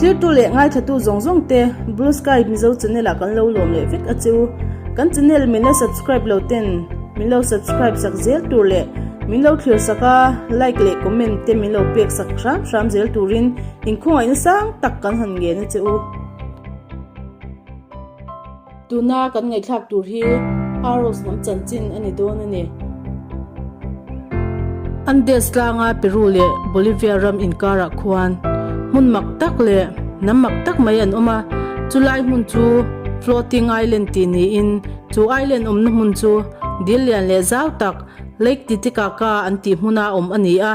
Thlirtu leh ngaithlatu zawng zawng te Blue Sky Mizo channel ah kan lo lawm leh vek a chu. Kan channel min la subscribe lo ten min lo subscribe sak zel tur leh min lo thlir sak a like leh comment te min lo pek sak hram hram zel turin inkhawngaihna sang tak kan han ngen a che u. Tuna kan ngaihthlak tur hi Aros hnam chanchin a ni dawn a ni. Andes tlanga Peru leh Bolivia ram inkarah khuan hmun mak tak leh hnam mak tak mai an awm a, chulai hmun chu Floating Island tih niin chu island awmna hmun chu dil lian leh zau tak Lake Titicaca an tih hmuna awm a ni a.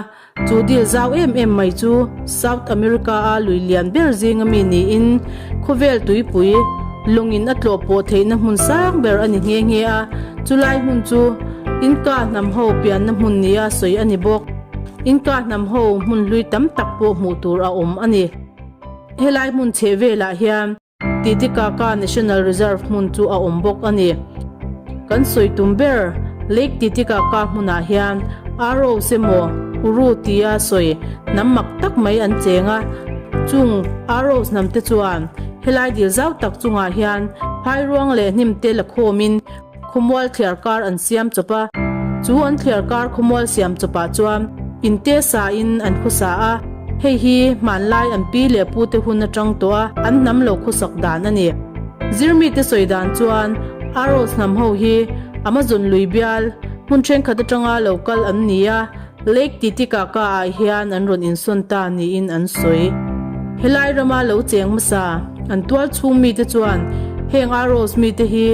Chu dil zau em em mai chu South America-a lui lian ber zinga mi niin khawvel tuipui lawngin a tlawh pawh theihna hmun sang ber a ni nghe nghe a, chulai hmun chu Inca hnam ho pianna hmun nia sawi a ni bawk. Inca hnam ho hmun hlui tam tak pawh hmuh tur a awm a ni. Helai hmun chhehvelah hian. Titicaca National Reserve hmun chu a awm bawk a ni. Kan sawi tum ber Lake Titicaca hmunah hian Arrows emaw Uru tia sawi hnam mak tak mai an cheng a, chung Arrows hnam te chuan helai dil zau tak chungah hian phairuang leh hnim te la khawmin Khawmual thliar kar an siam chawp a, chu an thliar kar khawmual siam chawpah chuan inte sa in an khawsa a, hei hi hmanlai an pi leh pu te hun atang tawh a an hnam lo khawsak dan a ni. Zirmite sawi dan chuan Aros hnam ho hi Amazon lui bial hmun thenkhat atanga lo kal an ni a, Lake Titicaca ah hian an rawn insawn ta niin an sawi. Helai rama lo cheng hmasa an tual chhung mite chuan heng Aros mite hi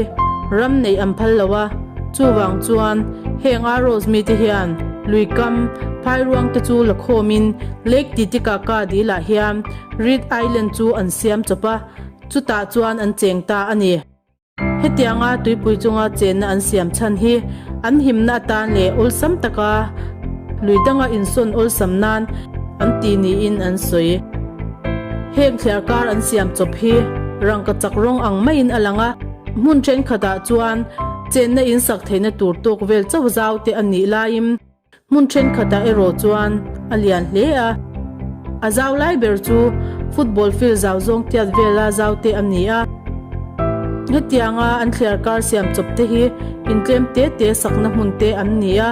ram neih an phal lo a, chuvang chuan heng Aros mite hian lui kam phairuang te chu la khawmin Lake Titicaca dil ah hian Reed Island chu an siam chawp a, chutah chuan an cheng ta a ni. Hetianga tuipui chunga chenna an siam chhan hi an himna atan leh awlsam taka lui danga insawn awlsam nan an ti niin an sawi. Heng thliarkar an siam chawp hi rangkachak rawng ang maiin a lang a, hmun thenkhatah chuan chenna insak theihna tur tawk vel chauh zau te a nih laiin, Hmun thenkhatah erawh chuan a lian hle a, a zau lai ber chu football field zau zawng tiat vela zau te a ni a. Hetianga an thliar kar siam chawp te hi intlem te te sakna hmun te an ni a,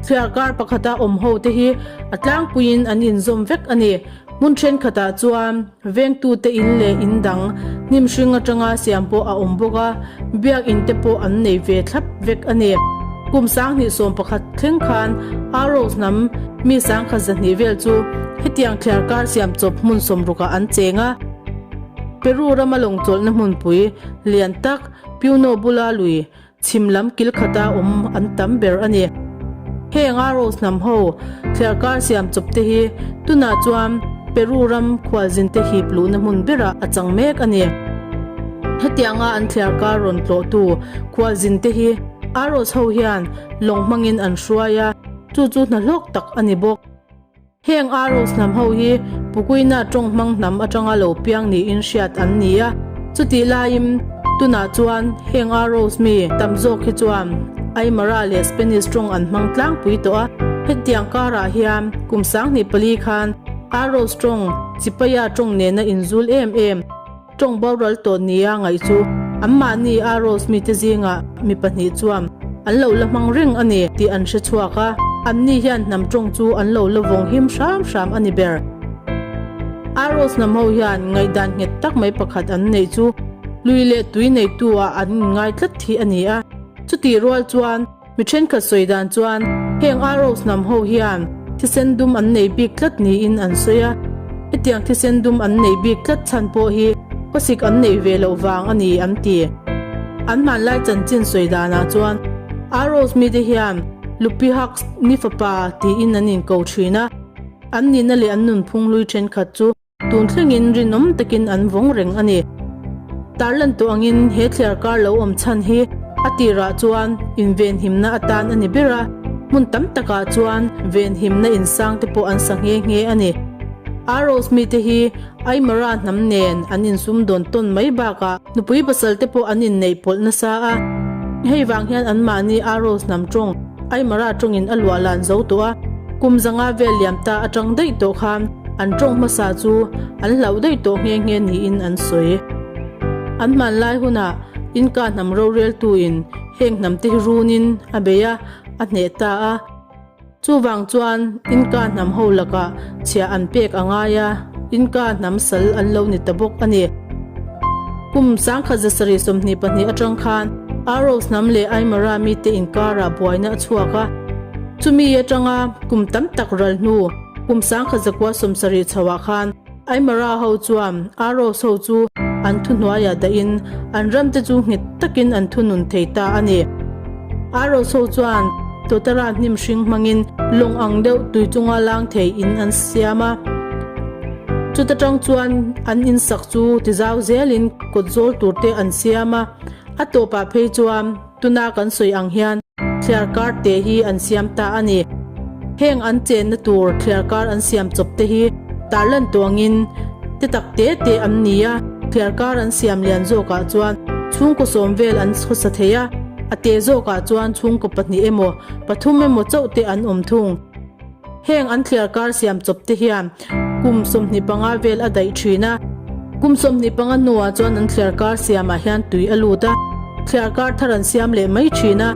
thliar kar pakhata awm ho te hi a tlangpuiin an inzawm vek a ni. Hmun thenkhatah chuan vengtute in leh in dang hnim hring atanga siam pawh a awm bawk a, biak in te pawh an nei ve thlap vek a ni. Kum 2011 thleng khan Aros hnam mi 10,200 vel chu hetiang thliar kar siam chawp hmun sawmrukah an cheng a. Peru rama lawngchawlhna hmunpui lian tak Puno bula lui Chhim lam kil khata awm an tam ber a ni. Heng Aros hnam ho thliarkar siam chawp te hi tunah chuan Peru ram khualzin te hip luhna hmun berah a chang mek a ni. Hetianga an thliarkar rawn tlawhtu khualzin te hi Aros ho hian lawng hmangin an hruai a, chu chu hna hlawk tak a ni bawk. Heng Aros hnam ho hi Pukuina tawng hmang hnam atanga lo piang niin hriat an ni a, chutih laiin tunah chuan heng Aros mi tam zawk hi chuan Aymara leh Spanish tawng an hmang tlangpui tawh a. Hetiang karah hian kum 2004 khan Aros tawng Chipaya tawng nena inzul em em, Tawng boral tawh nia ngaih chu anmahni Aros mite zingah mi pahnih chuan an lo la hmang reng a ni tih an hre chhuak a, anni hian hnam tawng chu an lo la vawng him hram hram a ni ber. Aros hnam ho hian ngaihdan nghet tak mai pakhat an neih chu lui leh tui neitu ah an inngai tlat hi a ni a, chutih rual chuan Mi thenkhat sawi dan chuan heng Aros hnam ho hian thisen dum an nei bik tlat niin an sawi a, hetiang thisen dum an neih bik tlat chhan pawh hi khawsik an neih ve loh vang a ni an ti. An hmanlai chanchin sawi danah chuan Aros mite hian Lupihaks ni fapa tiin an inko thin a, an nihna leh an nunphung hlui thenkhat chu Tun thlengin rinawm takin an vawng reng a ni. Tarlan tawh angin he thliar kar lo awm chhan hi a tirah chuan invenhimna atan a ni ber a, hmun tam takah chuan venhimna insang te pawh an sa nghe nghe a ni. Aros mite hi Aymara hnam nen an insumdawn tawn mai bakah nupui pasal te pawh an inneih pawlh nasa a, hei vang hian anmahni Aros hnam tawng Aymara tawngin a luah lan zo tawh a, kum zanga vel liam ta atang daih tawh khan. An tawng hmasa chu an hlauh daih tawh nghe nghe niin an sawi. An hmanlai hunah Inca hnam roreltuin heng hnamte hi runin a bei a, a hneh ta a. Chuvang chuan Inca hnam ho lakah chhiah an pek a ngai a, Inca hnam sal an lo ni ta bawk a ni. Kum 1722 atang khan Aros hnam leh Aymara mite inkarah buaina a chhuak a, chumi atanga kum tam tak ral hnu kum 1170 chhoah khan Aymara ho chuan Aros ho chu an thuhnuaiah dahin an ramte chu nghet takin an thunun thei ta a ni. Aros ho chuan Totara hnim hring hmangin lawng ang deuh tui chunga lang thei in an siam a. Chuta tang chuan an insak chu tizau zelin kawt zawl tur te an siam a, a tawpah phei chuan tuna kan sawi ang hian thliar kar te hi an siam ta a ni. Heng an chenna tur thliar kar an siam chawp te hi tarlan tuangin te tak te te an ni a, thliar kar an siam lian zawkah chuan chhungkaw sawm vel an khawsa thei a, a te zawkah chuan chhungkaw pahnih emaw pathum emaw chauh te an awm thung. Heng an thliar kar siam chawp te hian kum 25 vel a daih thin a. Kum 25 hnuah chuan an thliar kar siamah hian tui a lut a, thliar kar thar an siam leh mai thin a,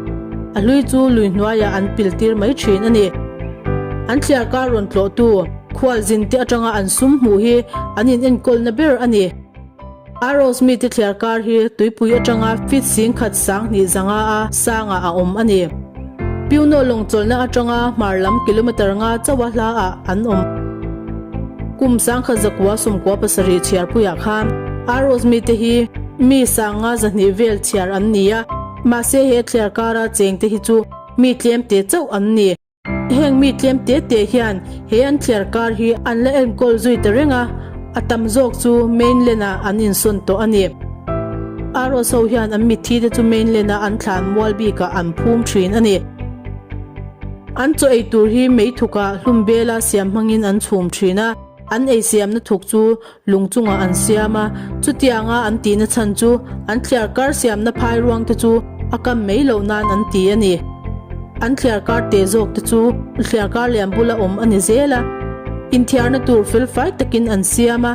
a hlui chu lui hnuaiah an pil tir mai thin a ni. An thliar kar rawn tlawhtu khualzin te atanga an sum hmuh hi an in enkawlna ber a ni. Aros mite thliar kar hi tuipui atanga feet 10,000 sang hnih zanga a sangah a awm a ni. Puno lawng chawlhna atanga hmar lam kilometre nga chauha hla ah an awm. Kum 1997 chhiarpuiah khan Aros mite hi mi sanga 200 vel chhiar an ni a, mahse he thliar kara chengte hi chu mi tlemte chauh an ni. Heng mi tlem te te hian he an thliar kar hi an la enkawl zui ta reng a, a tam zawk chu mainland ah an insawn tawh a ni. Aros ho hian an mitthi te chu mainland a an thlan mual bikah an phum thin a ni. An chaw ei tur hi meithukah hlum bela siam hmangin an chhum thin a, an ei siamna thuk chu Lung chungah an siam a, chutianga an tihna chhan chu an thliar kar siamna phai ruang te chu a kam mai loh nan an ti a ni. An thliar kar te zawk te chu thliar kar lian bula awm a ni zel a, inthiarna tur fel fai takin an siam a,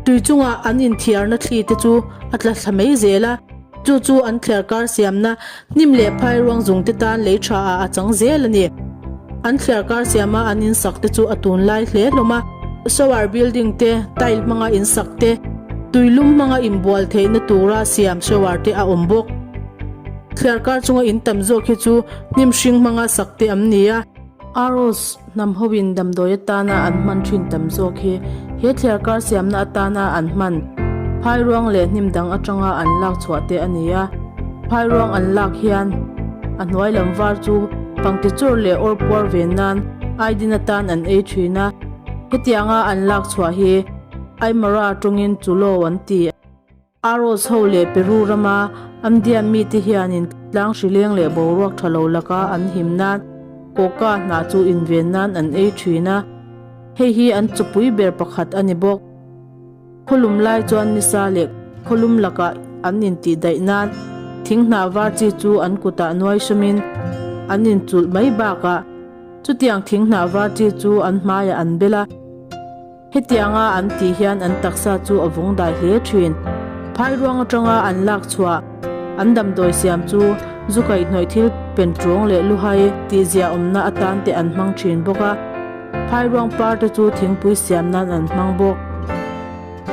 tui chunga an inthiarna thli te chu a tla thla mai zel a, chu chu an thliar kar siamna Hnim leh phai ruang zung te tan lei tha ah a chang zel a ni. An thliar kar siama an in sak te chu a tunlai hle hlawm a. Shower building te, tile hmanga in sak te, tuilum hmanga inbual theihna tura siam shower te a awm bawk. Thliar kar chunga in tam zawk hi chu hnim hring hmanga sak te an ni a. Aros hnam hoin damdawi atana an hman thin tam zawk hi he thliar kar siamna atana an hman phairuang leh hnim dang atanga an lak chhuah te a ni a. Phairuang an lak hian a hnuai lam var chu pangti chur leh awr puar ve nan aidin atan an ei thin a. Hetianga an lak chhuah hi Aymara tawngin Chulo an ti. Aros ho leh Peru rama Andean mite hianin tlang hrileng leh boruak tha lo laka an him nan coca hnah chu inven nan an ei thin a, hei hi an chawpui ber pakhat a ni bawk. Khawlum lai chuan nisa leh khawlum lakah an intihdaih nan thing hnah var chi chu an kutah nuai hrawmin an inchulh mai bakah chutiang thing hnah var chi chu an hmaiah an bel a. Hetianga an tih hian an taksa chu a vawng dai hle thin. Phairuang atanga an lak chhuah an damdawi siam chu zu kaihhnawih thil pentrawng leh luhai tih zia awmna atan te an hmang thin bawk a. Phairuang par te chu thingpui siam nan an hmang bawk.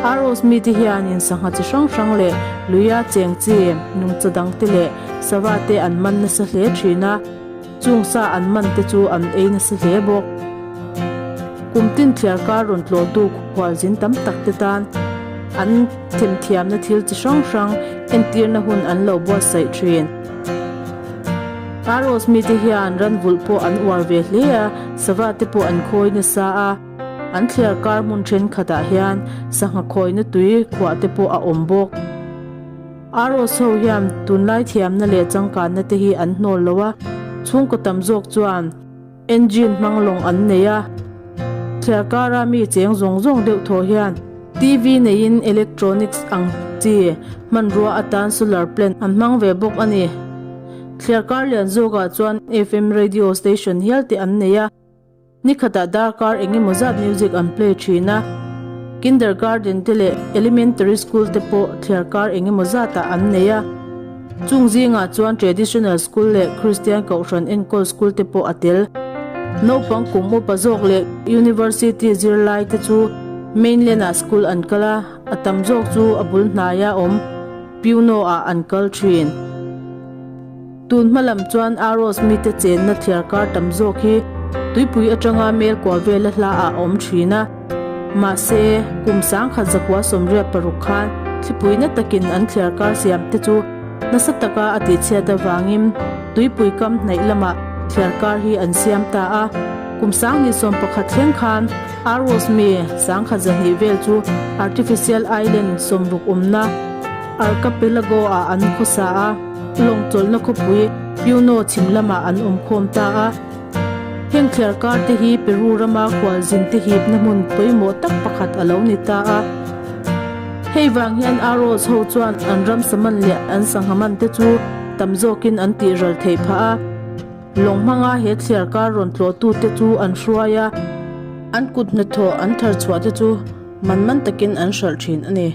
Aros mite hianin sangha chi hrang hrang leh luia cheng chi, nungcha dang te leh sava te an man nasa hle thin a. Chung sa an man te chu an ei nasa hle bawk. Kum tin thliar kar rawn tlawhtu khualzin tam tak te tan an themthiamna thil chi hrang hrang entirna hun an lo buatsaih thin. Aros mite hian ran vulh pawh an uar ve hle a, sava te pawh an khawi nasa a. An thliar kar hmun thenkhatah hian sangha khawina tui khuah te pawh a awm bawk. Aros ho hian tunlai thiamna leh changkanna te hi an hnawl lo a, chhungkaw tam zawk chuan engine hmang lawng an nei a. Thliar kara mi cheng zawng zawng deuh thaw hian TV neiin electronics ang chi hmanrua atan solar plant an hmang ve bawk a ni. Thliar kar lian zawkah chuan FM radio station hial te an nei a. Nikhatah darkar eng emaw zat music an play thin a, kindergarten te leh elementary school te pawh thliarkar eng emaw zatah an nei a. Chung zingah chuan traditional school leh Christian kohhran enkawl school te pawh a tel. Naupang kum upa zawk leh university zirlai te chu mainland ah school an kal a, a tam zawk chu a bul hnaia awm Puno ah an kal thin. Tun hma lam chuan Aros mite chenna thliarkar tam zawk hi tuipui atanga mel kual vela hla ah a awm thin a. Mahse, kum sangkhat zakua 86 khan thlipui na takin an thliarkar siam te chu nasa taka a tihchhiat avangin tuipui kam hnaih lamah thliarkar hi an siam ta a. Kum 2011 thleng khan Aros mi 1200 vel chu artificial island 60 awmna Archipelago ah an khawsa a. Lawng chawlhna khawpui Puno chhim lamah an awm khawm ta a. Heng thliarkar te hi Peru rama khualzin te hipna hmun pawimawh tak pakhat a lo ni ta a. Hei vang hian Arrows ho chuan an ram saman leh an sangha man te chu tam zawkin an tih ral theih phah a. Lawng hmanga he thliarkar rawn tlawhtu te chu an hruai a, an kut hnathawh an thar chhuah te chu man man takin an hralh thin a ni.